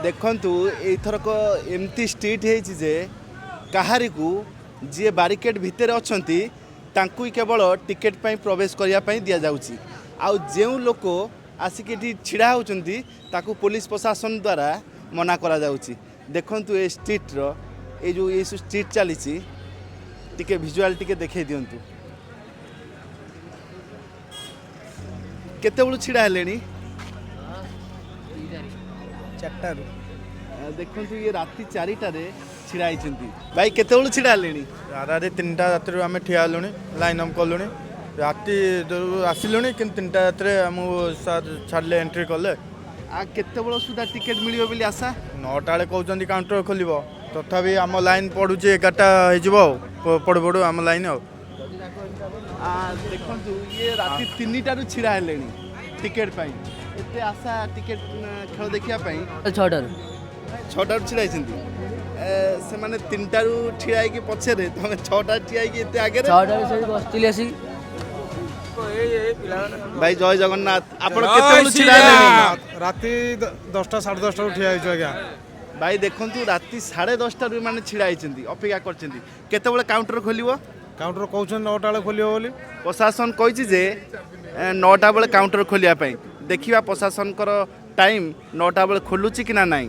ଦେଖନ୍ତୁ, ଏଇଥରକ ଏମିତି ଷ୍ଟ୍ରିଟ୍ ହେଇଛି ଯେ କାହାରିକୁ, ଯିଏ ବାରିକେଡ଼ ଭିତରେ ଅଛନ୍ତି ତାଙ୍କୁ ହିଁ କେବଳ ଟିକେଟ୍ ପାଇଁ ପ୍ରବେଶ କରିବା ପାଇଁ ଦିଆଯାଉଛି। ଆଉ ଯେଉଁ ଲୋକ ଆସିକି ଏଠି ଛିଡ଼ା ହେଉଛନ୍ତି, ତାକୁ ପୋଲିସ ପ୍ରଶାସନ ଦ୍ୱାରା ମନା କରାଯାଉଛି। ଦେଖନ୍ତୁ, ଏ ଷ୍ଟ୍ରିଟ୍ର ଏଇ ଯେଉଁ ଏଇ ସବୁ ଷ୍ଟ୍ରିଟ୍ ଚାଲିଛି, ଟିକେ ଭିଜୁଆଲ୍ ଟିକେ ଦେଖେଇ ଦିଅନ୍ତୁ। କେତେବେଳୁ ଛିଡ଼ା ହେଲେଣି? 4ଟାରୁ। ଦେଖନ୍ତୁ, ଇଏ ରାତି 4ଟାରେ ଛିଡ଼ା ହେଇଛନ୍ତି। ଭାଇ, କେତେବେଳୁ ଛିଡ଼ା ହେଲେଣି? ରାତି 3ଟା ରାତିରୁ ଆମେ ଠିଆ ହେଲୁଣି, ଲାଇନ୍ ଅପ୍ କଲୁଣି। ରାତି ଆସିଲୁଣି, କିନ୍ତୁ 3ଟା ରାତିରେ ଆମକୁ ସାର୍ ଛାଡ଼ିଲେ, ଏଣ୍ଟ୍ରି କଲେ। ଆଉ କେତେବେଳ ସୁଦ୍ଧା ଟିକେଟ୍ ମିଳିବ ବୋଲି ଆଶା? 9ଟା ବେଳେ କହୁଛନ୍ତି କାଉଣ୍ଟର ଖୋଲିବ। ତଥାପି ଆମ ଲାଇନ୍ ପଡ଼ୁଛି, 11ଟା ହେଇଯିବ। ଆଉ ପଡ଼ୁ ପଡ଼ୁ ଆମ ଲାଇନ୍ ଆଉ ଦେଖନ୍ତୁ, ଇଏ ରାତି 3ଟାରୁ ଛିଡ଼ା ହେଲେଣି ଟିକେଟ୍ ପାଇଁ। ଏତେ ଆଶା ଟିକେଟ୍, ଖେଳ ଦେଖିବା ପାଇଁ। 6ଟାରୁ। 6ଟାରୁ ଛିଡ଼ା ହେଇଛନ୍ତି। ସେମାନେ 3ଟାରୁ ଛିଡ଼ା ହେଇକି ପଛରେ, ତମେ 6ଟା ଠିଆ ହେଇକି ଏତେ ଆଗରେ। 6ଟାରୁ ସେଠି ବସିଥିଲି ଆସିକି। ଭାଇ, ଜୟ ଜଗନ୍ନାଥ। ଆପଣ କେତେବେଳୁ ଛିଡ଼ା ହେଲେଣି? ରାତି 10ଟା, 10:30ରୁ ଠିଆ ହେଇଛୁ ଆଜ୍ଞା। ଭାଇ, ଦେଖନ୍ତୁ, ରାତି 10:30ରୁ ମାନେ ଛିଡ଼ା ହେଇଛନ୍ତି, ଅପେକ୍ଷା କରିଛନ୍ତି କେତେବେଳେ କାଉଣ୍ଟର ଖୋଲିବ। କାଉଣ୍ଟର କହୁଛନ୍ତି 9ଟା ବେଳେ ଖୋଲିବ ବୋଲି। ପ୍ରଶାସନ କହିଛି ଯେ 9ଟା ବେଳେ କାଉଣ୍ଟର ଖୋଲିବା ପାଇଁ। ଦେଖିବା ପ୍ରଶାସନଙ୍କର ଟାଇମ୍ 9ଟା ବେଳେ ଖୋଲୁଛି କି ନା ନାହିଁ।